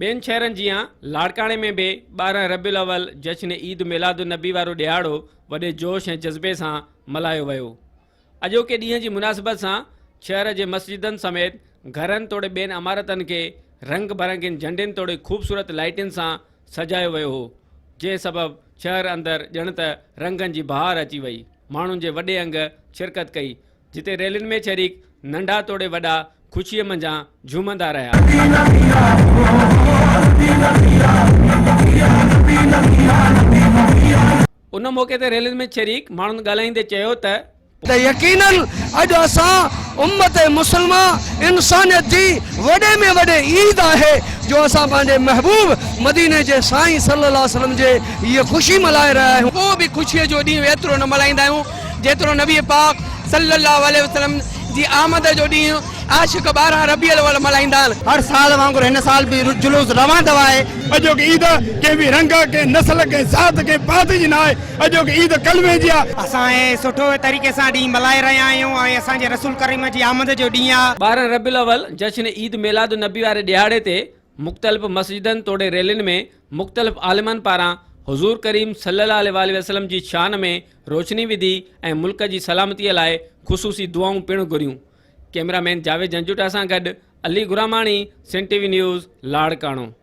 ٻين شهرن جيان لاڙڪاڻي ۾ به 12 ربيع الاول جشن عيد ميلاد النبي وارو ڏهاڙو وڏي جوش ۽ جذبي سان ملهايو ويو. اڄوڪي ڏينهن جي مناسبت سان شهر جي مسجدن سميت گهرن توڙي ٻين عمارتن کي رنگ برنگين جهنڊين توڙي خوبصورت لائيٽن سان سجايو ويو هو، جنهن سبب شهر اندر ڄڻ ته رنگن جي بهار اچي وئي. ماڻهن جي وڏي انگ شرڪت ڪئي، جتي ريلين ۾ شريڪ ننڍا توڙي وڏا خوشيء منجهان جهومندا رهيا. ان موقعي تي ريلين ۾ شريڪ ماڻهن ڳالهائيندي چيو ته. ته يقينن اڄ اسان امت مسلمه انسانيت جي وڏي ۾ وڏي عيد آهي جو اسان پنهنجي محبوب مديني جي سائين صلي الله عليه وسلم جي هيء خوشي ملهائي رهيا آهيون. ڪو به خوشيء جو ڏينهن ايترو نه ملهائيندا آهيون جيترو نبي پاڪ صلي الله عليه وسلم جي آمد جو ڏينهن عاشق 12 ربيع الاول ملهائيندا آهن. هر سال وانگر هن سال به جلوس روان دوان آهي. اڄوڪي عيد ڪنهن به رنگ، ڪنهن نسل، ڪنهن ذات، ڪنهن پات جي نه آهي. اڄوڪي عيد ڪلمي جي آهي. اسان هي سٺو طريقي سان ڏينهن ملهائي رهيا آهيون ۽ اسان جي رسول ڪريم جي آمد جو ڏينهن آهي. 12 ربيع الاول جشن عيد ميلاد النبي واري ڏهاڙي تي مختلف مسجدن توڙي ريلين ۾ مختلف عالمن پاران حضور ڪريم صلي الله عليه واٰله وسلم جي شان ۾ روشني وڌي ۽ ملڪ جي سلامتي لاء خصوصي دعائون پڻ گهريون. ڪئميرا مين جاويد جنجوٽا سان گڏ Ali Gurmani, Sindh T V news, Larkana.